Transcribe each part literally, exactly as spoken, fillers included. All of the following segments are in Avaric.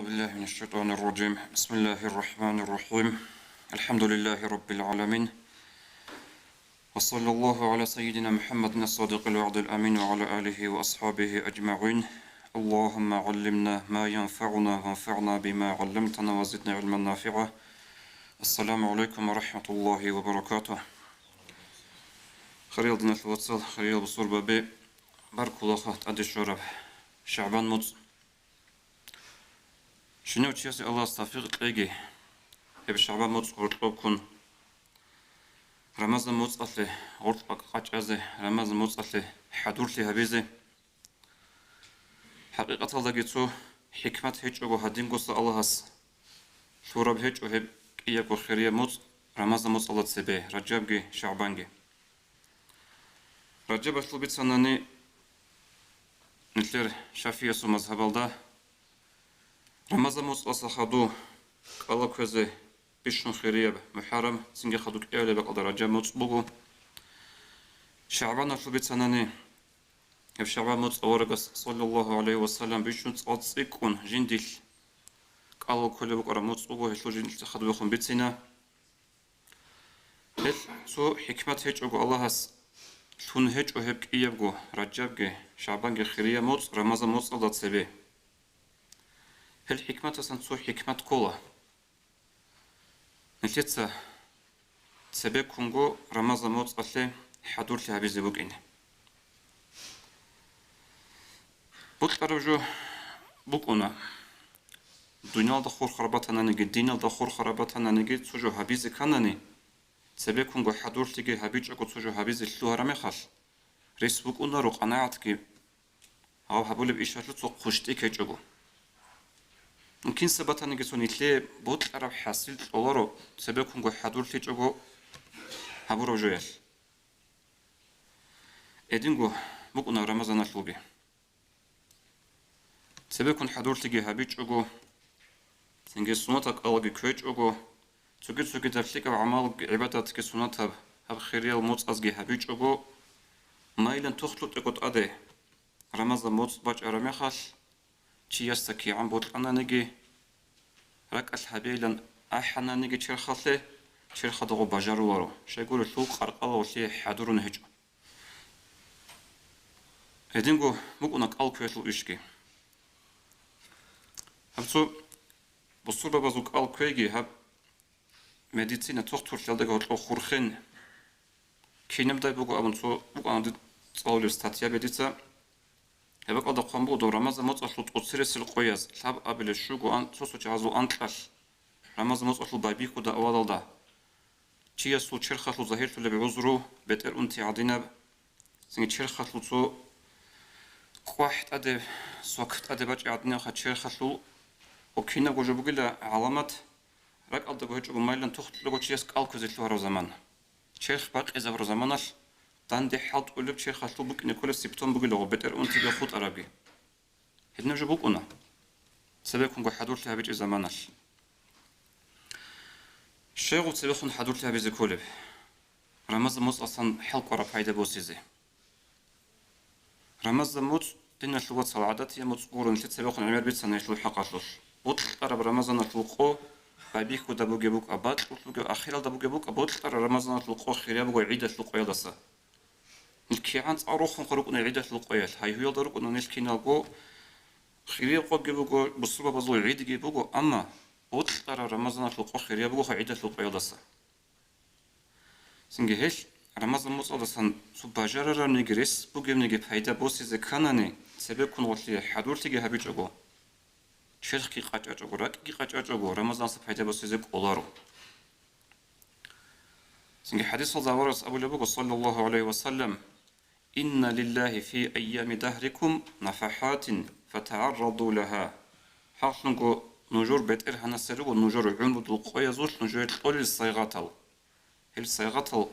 بالله من الشيطان الرجيم. بسم الله الرحمن الرحيم. الحمد لله رب العالمين. وصلى الله على سيدنا محمد الصادق الوعد الأمين وعلى آله وأصحابه أجمعين. اللهم علمنا ما ينفعنا وانفعنا بما علمتنا وزدنا علما نافعا. السلام عليكم ورحمة الله وبركاته. Хириял диналъул вацал, хириял бусурбаби, баркулаха тӀаде щвараб ШагӀбан муцӀ. Щинав чиясе Аллагьас тавфикъ кьеги, гьеб ШагӀбан муцӀ гьоркьоб ккун, Рамазан муцӀалъе гъоркьа къачӀазе, Рамазан муцӀалъе хӀадурлъи гьабизе. ХӀакъикъаталдаги цо хӀикмат гьечӀого гьадингоса Аллагьас лъураб гьечӀо гьеб кӀиябго хирияб муцӀ Рамазан муцӀалда цебе, Ражабги ШагӀбанги. Ражабалъул бицанани, нилъер шафиясул мазгьабалда Рамазан муцӀалъа хадув кӀала кквезе бищун хирияб МухӀаррам, цинги хадув кӀиабилеб бакӀалда Ражаб муцӀ буго. ШагӀбаналъул бицанани, гьеб ШагӀбан муцӀ аварагас, саллаллагьу гӀалайгьи ва саллам, бищун цӀакъ цӀикӀкӀун жиндилъ кӀалал кколеб букӀараб муцӀ буго, гьелъул жиндилъ хадубехун бицина. Гьелъ цо хӀикмат гьечӀого Аллагьас лъун гьечӀо гьеб кӀиябго Ражабги ШагӀбанги хирияб муцӀ Рамазан муцӀалда цебе. Гьел хӀикматасан цо хӀикмат ккола. Нилъеца цебеккунго Рамазан муцӀалъе хӀадурлъи гьабизе букӀине. Бокьараб жо букӀуна. Дуниялда хурхараб батананиги, диналда хурхараб батананиги, цо жо гьабизе кканани, цебеккунго хӀадурлъиги гьабичӀого цо жо гьабизе лъугьараб мехалъ, рес букӀунаро къанагӀатги гьав гьабулеб ишалъул цо хъущтӀи ккечӀого. Кинса батаниги цо нилъее бокьараб хӀасил кьоларо цебеккунго хӀадурлъичӀого гьабураб жоялъ. Гьединго букӀуна Рамазаналъулги. Цебеккун хӀадурлъиги гьабичӀого, цинги суннатал кӀалаги кквечӀого, цоги-цогидаб лъикӀаб гӀамал, гӀибадатги суннатаб гьаб хириял муцӀазги гьабичӀого, майилан тухлъутӀего тӀаде Рамазан муцӀ бачӀараб мехалъ, чиясда кигӀан бокьананиги, ракӀалъ гьабейилан ахӀананиги черхалъе, черхалда гъо бажаруларо, щайгурелъул къаркъала гъолъие хӀадурун гьечӀо. Гьединго букӀуна кӀал кквелъул ишги. Гьаб цо бусурбабазул кӀал кквейги, гьаб медицина тухтурлъиялдаги гьоркьов хурхен кинабдай буго абун цо букӀана дид цӀалулеб статья бедица. Гьеб бакӀалда хъван буго доб Рамазан муцӀалъул тӀоцересел къояз лъабабилеб щуго ан-, цо-цо чагӀазул анкьалъ Рамазан муцӀалъул байбихьуда авалалда. Чиясул черхалъул загьирлъулеб гӀузру бетӀер унти гӀадинаб, цинги черхалъул цо кӀвахӀ тӀаде, свак тӀаде бачӀи гӀадинабха черхалъул, ва кинабго жо бугила гӀаламат, ракӀалдаго гьечӀого майилан тухтӀулего чияс кӀал кквезе лъугьараб заман. Черх бакъизабураб заманалъ данде хӀалтӀулеб черхалъул букӀине кколеб симптом бугилаго бетӀер унтиги хутӀарабги. Гьединаб жо букӀуна цебеккунго хӀадурлъи гьабичӀеб заманалъ. Щайгу цебехун хӀадурлъи гьабизе кколеб? Рамазан муцӀасан хӀалкӀвараб пайда босизе. Рамазан муцӀ, диналъул вацал, гӀадатияб муцӀ гуро, нилъеца цебехун гӀемер бицана гьелъул хӀакъалъулъ. Бокьараб Рамазаналъул къо байбихьуда бугеб букӀа, бакьулъ бугеб, ахиралда бугеб букӀа, бокьараб Рамазаналъул къо хирияб буго гӀидалъул къоялдаса. Нилъ кигӀан цӀакъ рохун рукӀуна гӀидалъул къоялъ, гьайгьуялда рукӀуна нилъ киналго, хирияб къоги буго, бусурбабазул гӀидги буго, амма бокьараб Рамазаналъул къо хирияб бугоха гӀидалъул къоялдаса. Цинги гьелъ Рамазан муцӀалдасан цо бажарарабниги рес бугебниги пайда босизе кканани, цебеккун гъолъие хӀадурлъиги гьабичӀого, черхги къачӀачӀого, ракӀги къачӀачӀого, Рамазанаса пайда босизе кӀоларо. Цинги хӀадисалда аварагас абулеб буго, саллаллагьу гӀалайгьи ва саллам: «Инна лиллагьи фи айями дагьрикум нафахӀатин фатагӀарраду лагьа». ХӀакълъунго нужер БетӀергьанасе руго нужер гӀумрудул къоязулъ нужее кьолел сайгъатал. Гьел сайгъатал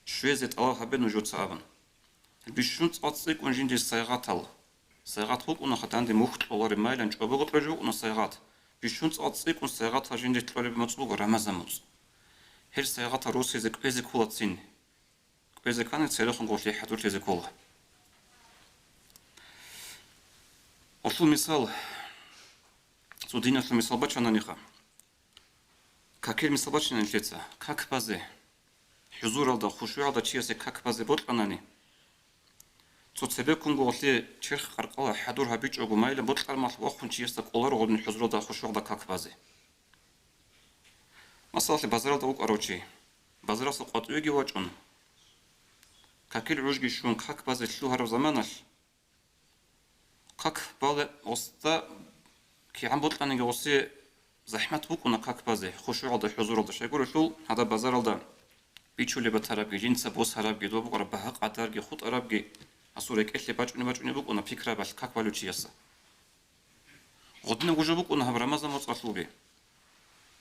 щвезе тӀалаб гьабе нужеца абун. Бищун цӀакъ цӀикӀкӀун жинде сайгъатал. Сайгъат букӀунаха данде мухь кьолареб, майилан чӀобого кьвечӀо букӀуна сайгъат. Бищун цӀакъ цӀикӀкӀун сайгъатал жинде кьолеб муцӀ буго Рамазан муцӀ. Гьел сайгъатал росизе кӀвезе кколацин. КӀвезе ккани церехун гъолъие хӀадурлъизе ккола. Гъолъул мисал, Цо диналъул мисал бачананиха. Какил мисал бачанани лъица, как базе, хӀузуралда, хушугӀалда чиясе как базе бокьанани, цо цебеккунго гъолъие черх къаркъала хӀадур гьабичӀого, майилан бокьармалъ вахъун чиясда кӀоларо гъодин хӀузуралда, хушугӀалда как базе. Масалалъе, базаралда вукӀарав чи, базаралъа къватӀивеги вачӀун, какил гӀужги щун, как базе лъугьараб заманалъ, как бале гъосда кигӀан бокьаниги гъосе захӀмат букӀуна как базе, хушугӀалда, хӀузуралда. Щайгурелъул, гьадаб базаралда бичулеб батарабги, жинца босарабги, доб букӀараб багьа-къадарги, хутӀарабги, гьасул рекӀелъе бачӀунеб-бачӀунеб букӀуна пикрабалъ как балев чияса. Гъодинабго жо букӀуна гьаб Рамазан моцӀалъулги.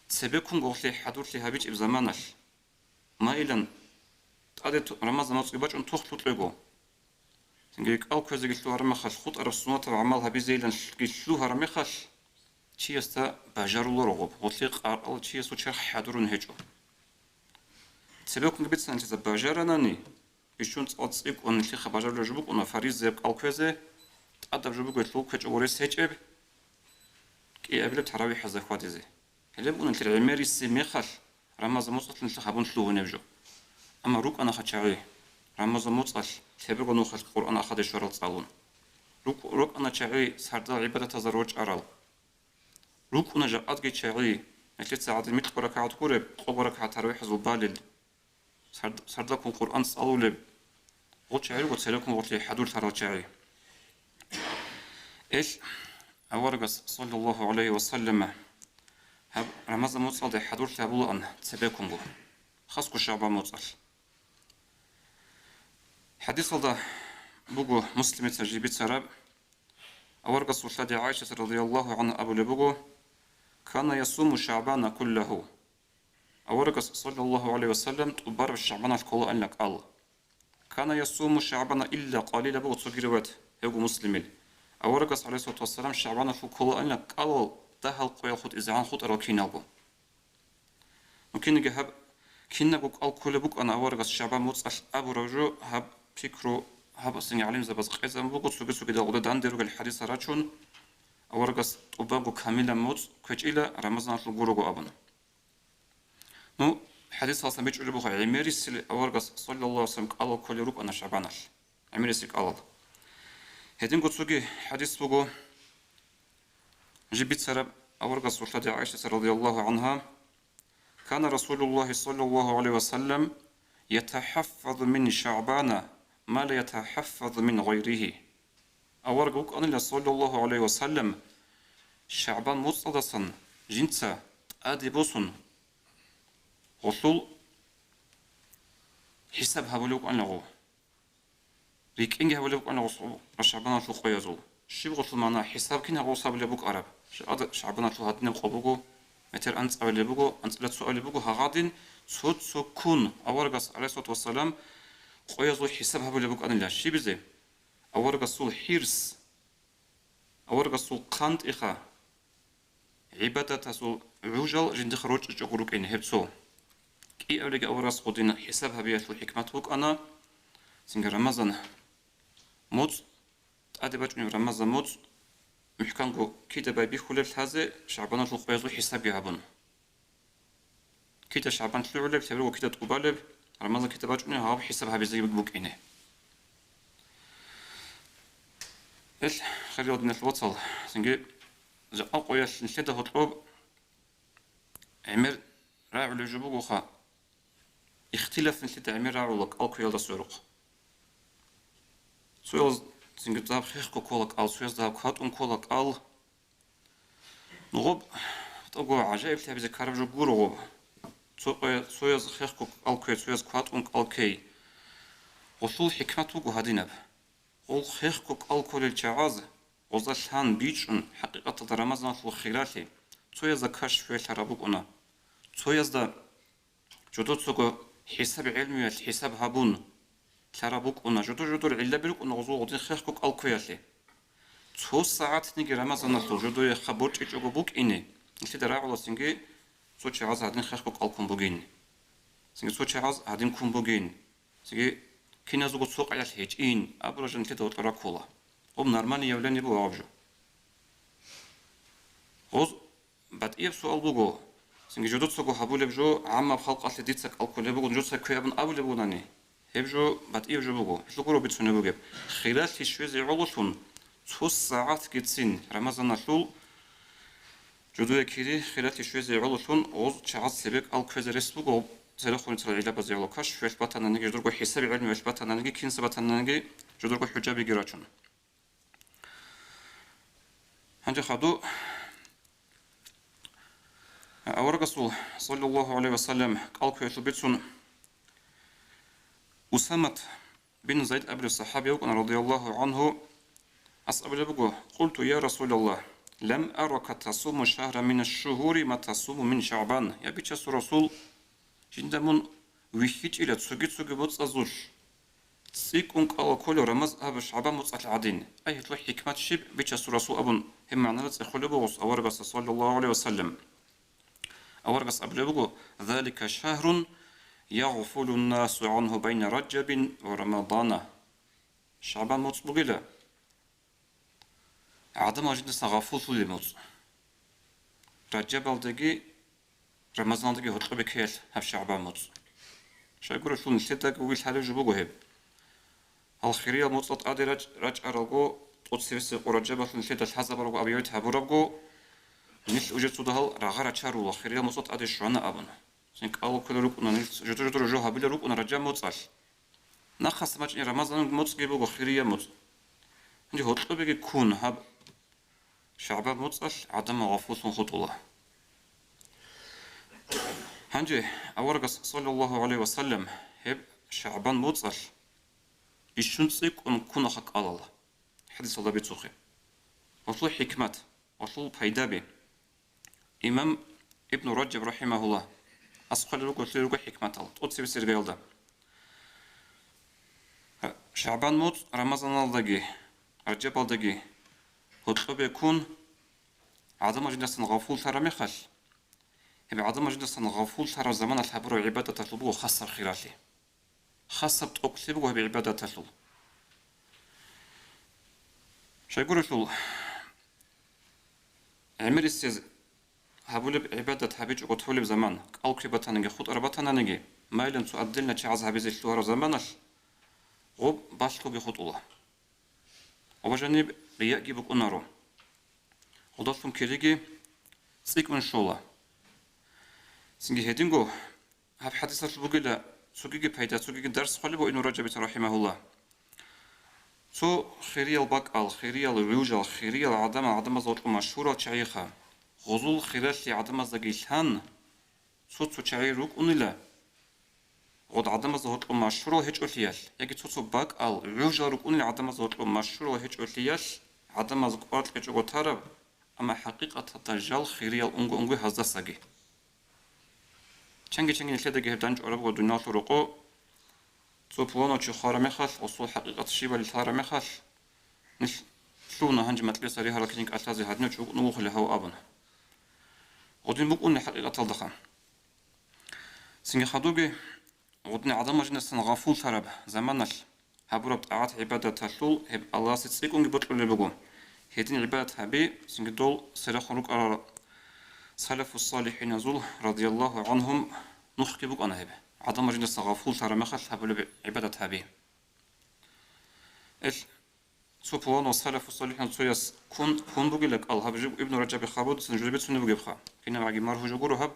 Цебеккун гъолъие хӀадурлъи гьабичӀеб заманалъ, майилан, тӀаде ту-, Рамазан моцӀги бачӀун тохлъукьего, цинги кӀал кквезеги лъугьараб мехалъ, хутӀараб суннатаб гӀамал гьабизейиланги лъугьараб мехалъ, чиясда бажаруларо гъоб, гъолъие къаркъала чиясул черх хӀадурун гьечӀо. Цебеккунги бицана нилъеца бажаранани, бищун цӀакъ цӀикӀкӀун нилъехъа бажарулеб жо букӀуна фаризаяб кӀал кквезе, тӀадаб жо бугелъул кквечӀого рес гьечӀеб, кӀиабилеб таравихӀазда хьвадизе. Гьелеб букӀуна нилъер гӀемерисеб мехалъ Рамазан моцӀалъ нилъехъ гьабун лъугьунеб жо. Амма рукӀанаха чагӀи Рамазан моцӀалъ лъеберго нухалъ Къуръан ахадеш щварал цӀалун. РукӀ-, рукӀана чагӀи сардал гӀибадатазда рорчӀарал. РукӀуна жакъадги чагӀи, нилъеца гӀадин микьго ракагӀат гуреб, къого ракагӀат таравихӀазул балел, сард-, сардаккун Къуръан цӀалулеб, гъо чагӀи руго цереккун гъорлъи хӀадурлъарал чагӀи. Эл аварагас, саллаллагьу гӀалайгьи ва саллама, гьаб Рамазан моцӀалде хӀадурлъи гьабулаан цебеккунго, хасго ШагӀбан моцӀалъ. ХӀадисалда буго Муслимица жиб бицараб, аварагасул лъади ГӀайшат радияллагьу гӀангьа абулеб буго: «Кана ясуму ШагӀбана куллагьу». Аварагас, саллаллагьу гӀалайгьи ва саллам, тӀубараб ШагӀбаналъ кколаанила кӀал. «Кана ясуму ШагӀбана илла къалила», буго цоги риваят, гьевго Муслимил. Аварагас, гӀалайгьиссалату вассалам, ШагӀбаналъул кколаанила кӀалал дагьал къоял хутӀизегӀан хутӀарал киналго. Ну, кинниги гьаб, кинабго кӀал кколеб букӀана аварагас ШагӀбан моцӀалъ абураб жо, гьаб пикру гьаб цинги гӀалимзабаз къезабун буго, цоги-цогидал гъуда данде ругел хӀадисал рачун, аварагас тӀубанго камилаб моцӀ кквечӀила Рамазаналъул гурого абун. Ну, хӀадисалдасан бичӀчӀулеб буго, гӀемерисел аварагас, саллаллагьу гӀалайгьи ва саллам, кӀалал кколел рукӀана ШагӀбаналъ. ГӀемерисел кӀалал. Гьединго цоги хӀадис буго, жиб бицараб аварагасул лъади ГӀайшат радияллагьу гӀангьа: «Кана Расулуллагьи саллаллагьу гӀалайгьи ва саллам ятахӀаффазу мин ШагӀбана ма ла ятахӀаффазу мин гъайригьи». Авараг вукӀанила, саллаллагьу гӀалайгьи ва саллам, ШагӀбан моцӀалдасан жинца тӀаде босун, гъолъул хӀисаб гьабулев вукӀанила гъов. РикӀкӀинги гьабулеб букӀана гъос ШагӀбаналъул къоязул. Щиб гъолъул магӀна, хӀисаб кин гьабулеб сабулеб букӀараб? Жакъа ШагӀбаналъул гьадинаб къо буго, метер анцӀабилеб буго, анцӀила цоабилеб буго, гьагъадин цо-цо ккун аварагас, гӀалайгьиссалату вассалам, къоязул хӀисаб гьабулеб букӀанила. Щибизе? Аварагасул хӀирс, аварагасул хъантӀиха, гӀибадатасул гӀужал жиндихъа рорчӀичӀого рукӀине гьеб цо. КӀиабилеги аварагас гъодин хӀисаб гьабиялъул хӀикмат букӀана, цинги Рамазан моцӀ, тӀаде бачӀунеб Рамазан моцӀ мухӀканго кида байбихьулеб лъазе ШагӀбаналъул къоязул хӀисабги гьабун. Кида ШагӀбан лъугӀулеб, лъеберго кида тӀубалеб, Рамазан кида бачӀунеб, гьаб хӀисаб гьабизе букӀине. Эл, хириял диналъул вацал, цинги жакъа къоялъ нилъеда гьоркьоб гӀемер рагӀулеб жо бугоха, ихтилаф нилъеда гӀемер рагӀула кӀал кквеялда сверухъ. Цояз цинги дагьаб хехго ккола кӀал, цояз дагьаб кватӀун ккола кӀал. Нугъуб тӀаго гӀажаиблъи гьабизе ккараб жо гуро гъоб. Цо къоя-, цояз хехго кӀал кквей, цояз кватӀун кӀал ккей. Гъолъул хӀикмат буго гьадинаб. Гъол хехго кӀал кколел чагӀаз гъозда лъан бичӀчӀун, хӀакъикъаталда Рамазаналъул хиралъи, цоязда кашф кквей лъараб букӀуна. Цоязда жодоцаго хӀисаб гӀелмуялъ хӀисаб гьабун лъараб букӀуна, жодор-жодор гӀиллаби рукӀуна гъозул гъодин хехго кӀал кквеялъе. Цо сагӀатниги Рамазаналъул жодое хаб борчӀичӀого букӀине, нилъеда рагӀула цинги цо чагӀаз гьадин хехго кӀал ккун бугин. Цинги цо чагӀаз гьадин ккун бугин. Цинги киназего цо къаялъ гьечӀин абураб жо нилъеда гьоркьор раккула. Гъоб нормальный явление буго гьаб жо. Гъоз батӀияб суал буго, цинги жодоцаго гьабулеб жо, гӀаммаб халкъалъе дица кӀал кколеб буго, нужеца ккве абун абулеб бугони, гьеб жо батӀияб жо буго, гьелъул гуро бицунеб бугеб. Хиралъи щвезе гӀололъун цо сагӀатгицин Рамазаналъул жодое кири хиралъи щвезе гӀололъун гъоз чагӀаз цебе кӀал кквезе рес буго, церехун церал гӀиллабазе гӀоло каш, щвелъ батананиги, жодорго хӀисаби гӀелмуялъ батананиги, кинса батананиги, жодорго хӀужабиги рачун. Гьанже хадуб, аварагасул, саллаллагьу гӀалайгьи ва саллам, кӀал кквеялъул бицун Усамат бин Зайд абулев сахӀаби вукӀана, радияллагьу гӀангьу, ас абулеб буго: «Къулту, я Расулаллагь, лам арака тасуму шагьран мина шшугьури ма тасуму мин ШагӀбан». Я Бичасул Расул, жинда мун вихьичӀила цоги-цоги моцӀазулъ цӀикӀкӀун кӀал кколев Рамазан аб ШагӀбан моцӀалъ гӀадин. Ай, гьелъул хӀикмат щиб, Бичасул Расул абун, гьеб магӀнала цӀехолеб буго гъос аварагасда, саллаллагьу гӀалайгьи ва саллам. Аварагас абулеб буго: «Залика шагьрун ягъфулун насу гӀангьу байна Ражабин ва Рамадана». ШагӀбан моцӀ бугила гӀадамал жиндасан гъафуллъулеб моцӀ. Ражабалдаги Рамазаналдаги гьоркьобе ккеялъ гьаб ШагӀбан моцӀ. Щайгурелъул нилъедаги вугил гьарив жо буго гьеб. Гьал хириял моцӀал тӀаде рачӀ-, рачӀаралго, тӀоцебесеб къо Ражабалъул нилъеда лъазабарабго объявить гьабурабго, нилъ уже цо дагьал рагъа рачарула, хириял моцӀал тӀаде щвана абун. Цин кӀал кколел рукӀуна, нилъ жодор-жодор жо гьабилел рукӀуна Ражаб моцӀалъ. Нахъаса бачӀин Рамазан моцӀги буго хирияб моцӀ. Гьанже гьоркьобеги ккун гьаб ШагӀбан моцӀалъ гӀадамал гъафуллъун хутӀула. Гьанже аварагас, саллаллагьу гӀалайгьи ва саллам, гьеб ШагӀбан моцӀалъ бищун цӀикӀкӀун ккунаха кӀалал, хӀадисалда бицухъе. Гьелъул хӀикмат, гьелъул пайдаби. Имам Ибн Ражаб рахӀимагьуллагь, ас хъвалел руго, лъил руго хӀикматал, тӀоцебесеб иргаялда. ШагӀбан моцӀ Рамазаналдаги, Ражабалдаги гьоркьобе ккун, гӀадамал жиндасан гъафуллъараб мехалъ, гьеб гӀадамал жиндасан гъафуллъараб заманалъ гьабураб гӀибадаталъул буго хасаб хиралъи. Хасаб тӀокӀлъи буго гьеб гӀибадаталъул. Щайгурелъул, гӀемерисез гьабулеб гӀибадат гьабичӀого толеб заман, кӀал ккве батаниги, хутӀараб батананиги, майилан цо отдельно чагӀаз гьабизе лъугьараб заманалъ гъоб балъгоги хутӀула. Ва жаниб, рияги букӀунаро. Гъудалъун кириги цӀикӀкӀун щола. Цинги гьединго гьаб хӀадисалъул бугила цогиги пайда, цогиги дарс хъвалеб буго Ибн Ражабица рахӀимагьуллагь. Цо хириял бакӀал, хириял гӀужал, хириял гӀадамал, гӀадамазда гьоркьоб машгьурал чагӀиха, гъозул хиралъи гӀадамаздаги лъан, цо-цо чагӀи рукӀунила, гъод гӀадамазда гьоркьоб машгьурал гьечӀолъиялъ, яги цо-цо бакӀал, гӀужал рукӀунила гӀадамазда гьоркьоб машгьурал гьечӀолъиялъ, гӀадамаз кӀвар кьечӀого тараб, амма хӀакъикъаталда жал хириял унго-унго гьаздасаги. Чанги-чанги нилъедаги гьеб дандчӀвараб буго дуниялалъул рокъо, цо пуланав чи хвараб мехалъ, гъосул хӀакъикъат щибали лъараб мехалъ, нилъ лъугьуна гьанже макьиласе ригьарал кинин кӀалъазе гьадинав чи вукӀун вугилан гьав абун. Гъудин букӀуна хӀакъикъаталдаха. Цинги хадубги, гъудин гӀадамал жиндасан гъафуллъараб заманалъ гьабураб тӀагӀат-гӀибадаталъул гьеб Аллагьасе цӀикӀкӀунги бокьулеб буго. Гьедин гӀибадат гьаби, цинги дол церехун рукӀарал салафу-салихӀиназул, радияллагьу гӀангьум, нухги букӀана гьеб, гӀадамал жиндасан гъафуллъараб мехалъ гьабулеб гӀибадат гьаби. Ил Цо пуланав салафу-салихӀин цояс ккун, ккун бугила кӀал, гьаб жиб Ибн Ражаби хабудицин жо бицунеб бугебха. КинабгӀаги маргьу жо гуро гьаб,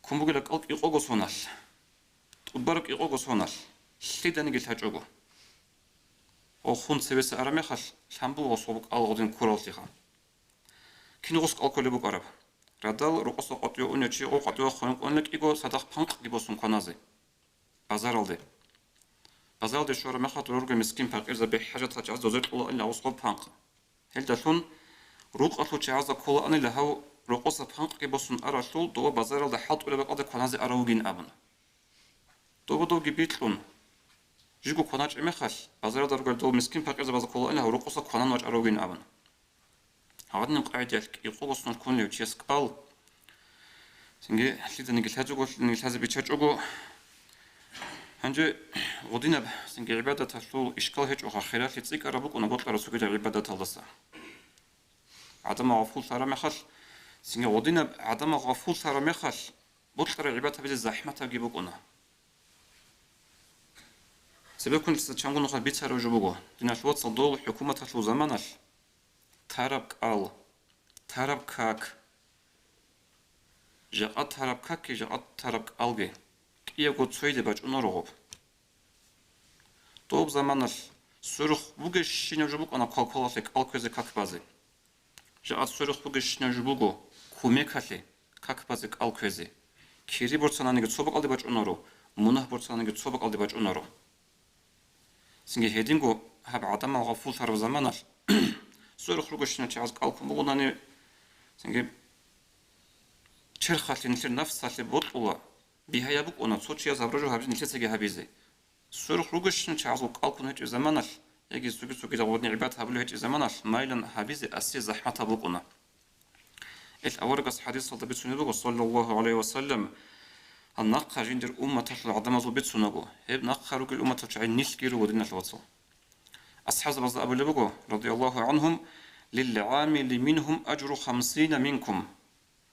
ккун бугила кӀал кӀикъого соналъ. ТӀубараб кӀикъого соналъ. Лъиданиги лъачӀого. Гъо хун цевеса араб мехалъ, лъан буго гъос гъоб кӀал гъодин ккураллъиха. Кин гъос кӀал кколеб букӀараб? Радал рокъоса къватӀиве унев чи гъо къватӀиве хванкъонила кӀиго цадахъ панкъги босун кваназе. Базаралде. Базаралде щвараб мехалъ дора руго мискин-пакъирзаби, хӀажатал чагӀаз дозе кьолаанила гъос гъоб панкъ. Гьелдалъун рукъалъул чагӀазда кколаанила гьав рокъоса панкъги босун аралъул, дова базаралда хӀалтӀулеб бакӀалде кваназе арав вугин абуна. Дова довги бикьун, жиго кваначӀеб мехалъ, базаралда ругел дов мискин-пакъирзабазда кколаанила гьав рокъоса кванан вачӀарав вугин абуна. Гьадинаб къагӀидаялъ кӀикъого соналъ ккунев чияс кӀал, цинги лъиданиги лъачӀого, лъиданиги лъазе бичачӀого. Гьанже гъудинаб цинги гӀибадаталъул ишкал гьечӀоха, хиралъи цӀикӀкӀараб букӀуна бокьараб цогидаб гӀибадаталдаса. ГӀадамал гъафуллъараб мехалъ, Цинги гъодинаб гӀадамал гъафуллъараб мехалъ, бокьараб гӀибадат гьабизе захӀматабги букӀуна. Цебеккун дица чанго нухалъ бицараб жо буго, диналъул вацал, дол хӀукуматалъул заманалъ тараб кӀал, тараб как, жакъа тараб какги, жакъа тараб кӀалги кӀиябго цойде бачӀунаро гъоб. Доб заманалъ сверухъ бугещинаб жо букӀана квалквалалъе кӀал кквезе, как базе. Жакъа сверухъ бугещинаб жо буго кумекалъе как базе, кӀал кквезе. Кири борцананиги цо бакӀалде бачӀунаро, мунагь борцананиги цо бакӀалде бачӀунаро. Цинги гьединго гьаб гӀадамал гъафуллъараб заманалъ сверухъ ругощинал чагӀаз кӀал ккун бугонани, цинги черхалъе, нилъер нафсалъе бокьула, бигьаяб букӀуна цо чияс гьабураб жо гьабизе, нилъецаги гьабизе. Сверухъ ругощинал чагӀазул кӀал ккун гьечӀеб заманалъ, яги цоги-цогидал гъодин гӀибадат гьабулев гьечӀеб заманалъ, майлан гьабизе асе захӀматаб букӀуна. Ил аварагас хӀадисалда бицунеб буго, саллаллагьу гӀалайгьи ва саллам, гьал нахъа жиндир умматалъул гӀадамазул бицунаго, гьеб нахъа ругел умматал чагӀи нилъги руго, диналъул вацал. АсхӀабзабазда абулеб буго, радияллагьу гӀангьум: «Лил гӀамили мингьум ажру хамсина минкум».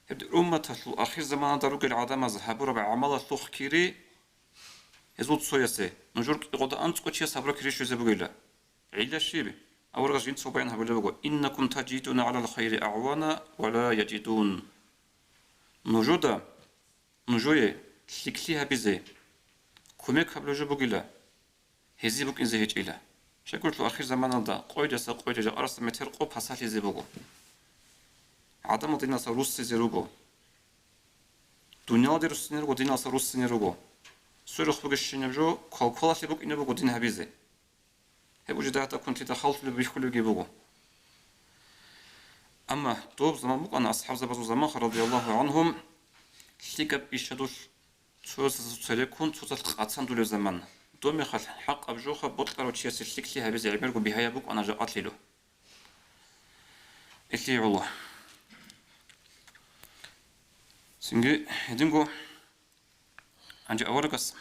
Гьеб умматалъул ахирзаманалда ругел гӀадамаз гьабураб гӀамалалъухъ кири гьезул цоясе, нужер кӀикъода анцӀго чияс гьабураб кири щвезе бугила. ГӀилла щиб? Аварагас жинцаго баян гьабулеб буго: «Иннакум таджидуна гӀалал хайри агӀвана ва ла яджидун». Нужуда, нужее лъикӀлъи гьабизе, кумек гьабулеб жо бугила, гьезие букӀинзе гьечӀила. Щайгурелъул ахирзаманалда къойдаса къойде жакъараса метер къо пасалъизе буго. ГӀадамал диналъа руссизе руго. Дуниялалде руссине руго, диналъа руссине руго. Сверухъ бугещинаб жо квалквалалъе букӀине буго дин гьабизе. Гьеб уже дагьа-дагьккун лъида халлъулеб бихьулебги буго. Амма доб заман букӀана асхӀабзабазул заманха, радияллагьу гӀангьум, лъикӀаб ишадулъ цоясда цо цереккун, цоцалъ къацандулеб заман. Доб мехалъ хӀакъаб жоха бокьарав чиясе лъикӀлъи гьабизе гӀемерго бигьаяб букӀана жакъалъилу. Илъи гӀоло. Цинги гьединго гьанже аварагас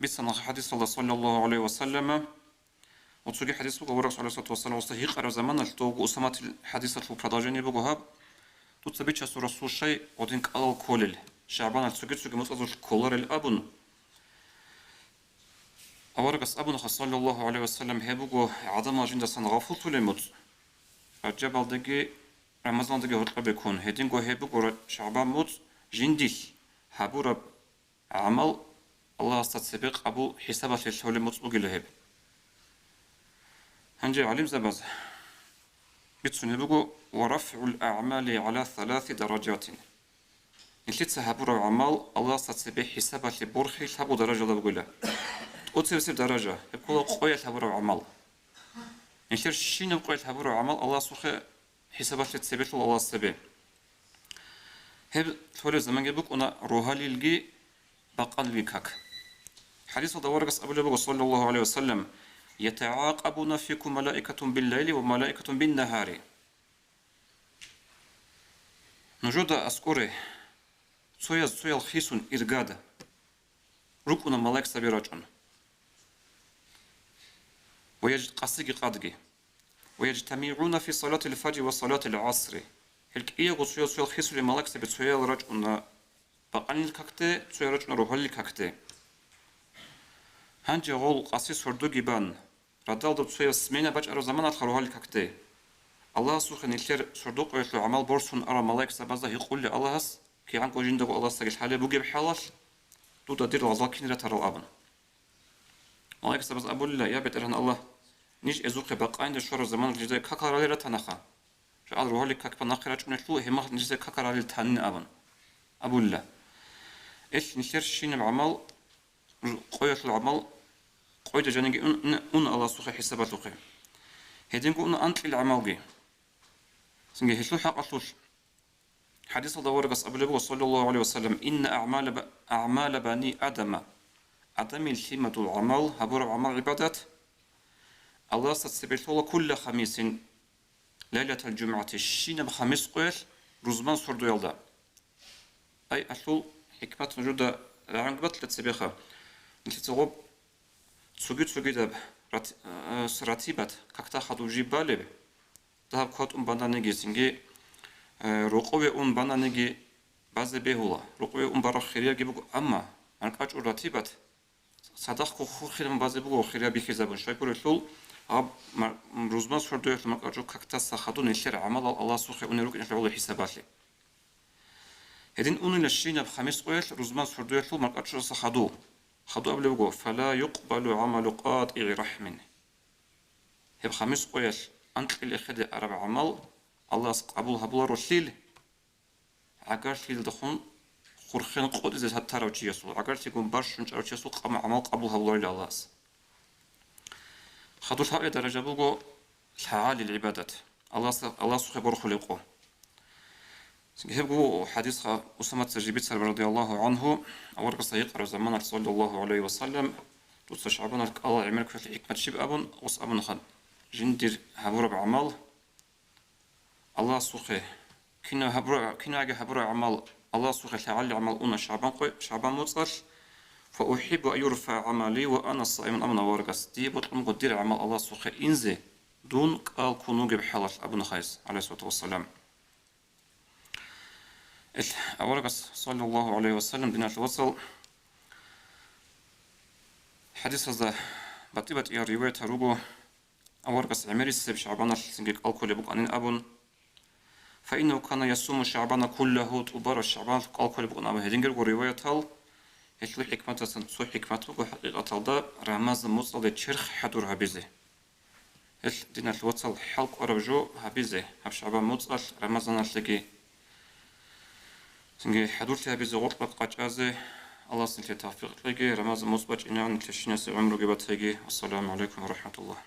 бицана хӀадисалда, саллаллагьу гӀалайгьи ва саллама, ва цоги хӀадис буго, аварагас, гӀалайгьиссалату вассалам, гъосда гьикъараб заманалъ, дов Усаматил хӀадисалъул продолжение буго гьаб: «Дуца бичасул, Расул, щай гъодин кӀалал кколел, ШагӀбаналъ цоги-цоги муцӀазулъ кколарел», – абун. Аварагас абунаха, саллаллагьу гӀалайгьи ва саллам, гьеб буго гӀадамал жиндасан гъафуллъулеб муцӀ, Ражабалдаги Рамазандаги гьоркьобе ккун, гьединго гьеб буго ра-, ШагӀбан муцӀ, жиндилъ гьабураб гӀамал Аллагьасда цебе къабул хӀисабалъе лъолеб муцӀ бугила гьеб. Гьанже гӀалимзабаз бицунеб буго: «Ва рафгӀул агӀмали гӀала саласи даражатин». Нилъеца гьабураб гӀамал Аллагьасда цебе хӀисабалъе борхи лъабго даражалда бугила. ТӀоцебесеб даража, гьеб ккола къоялъ гьабураб гӀамал. Нилъер щинаб къоялъ гьабураб гӀамал Аллагьасухъе хӀисабалъе цебе лъула Аллагьас цебе. Гьеб лъолеб заманги букӀуна рогьалилги бакъанилги как. ХӀадисалда аварагас абулеб буго, саллаллагьу гӀалайгьи ва саллам: «ЯтагӀакъабуна фикум малаикатун биллайли ва малаикатун биннагьари». Нужеда аскӀоре цояз цоял хисун иргада рукӀуна малаикзаби рачӀун. Ва яж-, къасиги къадги. «Ва яжтамигӀуна фи салатил фажри ва салатил гӀасри». Гьел кӀиявго цоял-цоял хисулел малаикзаби цоял рачӀуна бакъанил какде, цоял рачӀуна рогьалил какде. Гьанже гъол къаси сордоги бан, радалда цояс смена бачӀараб заманалъха рогьалил какде, Аллагьасухъе нилъер сордо-къоялъул гӀамал борсун арал малаикзабазда гьикъула Аллагьас, кигӀанго жиндаго Аллагьасдаги лъалеб бугеб хӀалалъ, дуда дир гъазал кин ратарал абун. Малаикзабаз абулила: «Я БетӀергьан Аллагь, ниж эзухъе бакъанида щвараб заманалъ нижеда какал ралел ратанаха. Жагьал рогьалил как бан нахъе рачӀунелъул, гьеб мехалъ нижеца какал ралел танин», – абун. Абулила: «Эл нилъер щинаб гӀамал, къоялъул гӀамал къойда жаниги ун, ун, ун Аллагьасухъе хӀисабалъухъе. Гьединго ун анкьил гӀамалги». Цинги гьелъул хӀакъалъулъ ХӀадисалда аварагас абулеб буго, саллаллагьу гӀалайгьи ва саллам: «Инна агӀмала ба-, агӀмала бани Адама», Адамил лъимадул гӀамал, гьабураб гӀамал-гӀибадат, Аллагьасда цебе лъола кулла хамисин, лайлатал жумгӀати, щинаб хамис къоялъ рузман сордоялда. Ай, гьалъул хӀикмат нужеда рагӀун батила цебеха. Нилъеца гъоб цоги-цогидаб рат-, э, ратибат, какда хадуб жиб балеб, дагьаб кватӀун бананиги, цинги Э, рокъове ун бананиги базе бегьула. Рокъове ун бараб хириябги буго, амма маркӀачӀул ратибат цадахъго хурхилан базе буго хирияб бихьизабун. Щай гурелъул, гьаб мар-, рузман сордоялъул маркӀачӀул какдаса хадуб нилъер гӀамалал Аллагьасухъе унел рукӀиналъе гӀоло хӀисабалъе. Гьедин унила щинаб хамис къоялъ рузман сордоялъул маркӀачӀудаса хадуб. Хадуб абулеб буго: «Фала юкъбалу гӀамалу къатӀигӀи рахӀмин». Гьеб хамис къоялъ анкьил эхеде араб гӀамал Аллагьас къабул гьабуларо лъил? ГӀагарлъидалдехун хурхен къотӀизе тарав чиясул, гӀагарлъигун барщун чӀарав чиясул къама гӀамал къабул гьабуларила Аллагьас. Хадуб гьабияб даража буго лъагӀалил гӀибадат, Аллагьас-, Аллагьасухъе борхулеб къо. Гьеб буго хӀадисха Усамаца жиб бицараб, радияллагьу гӀангьу, аварагасда гьикъараб заманалъ, саллаллагьу гӀалайгьи ва саллам, дуца шагӀбаналъ кӀала гӀемер кколъи хӀикмат щиб абун, ус абуна: «Жиндир гьабураб гӀамал Аллагьасухъе, кинав гьабура-, кинаги гьабураб гӀамал Аллагьасухъе лъагӀалил гӀамал уна шагӀбан къо-, шагӀбан моцӀалъ, фа ухӀиббу ан юрфагӀа гӀамали ва ана саимун», абуна аварагас: «Дие бокьун буго дир гӀамал Аллагьасухъе инзе, дун кӀал ккун вугеб хӀалалъ», абуна гьес, гӀалайгьиссалату вассалам. Ил аварагас, саллаллагьу гӀалайгьи ва саллам, диналъул вацал, хӀадисазда батӀи-батӀиял риваятал руго, аварагас гӀемерисеб шагӀбаналъ цинги кӀал кколеб букӀанин абун, «Фаиннагьу кана ясуму шагӀбана куллагьу», тӀубараб шагӀбаналъ кӀал кколеб букӀун абун. Гьедингирго риваятал, гьелъул хӀикматасан цо хӀикмат буго хӀакъикъаталда Рамазан моцӀалде черх хӀадур гьабизе. Гьелъ, диналъул вацал, хӀал кӀвараб жо гьабизе гьаб шагӀбан моцӀалъ, Рамазаналъеги. Цинги хӀадурлъи гьабизе гъоркьа къачӀазе, Аллагьас нилъее тавфикъ кьеги, Рамазан моцӀ бачӀинегӀан нилъер щинасеб гӀумруги батаги. Ассаламу гӀалайкум ва рахӀматуллагь.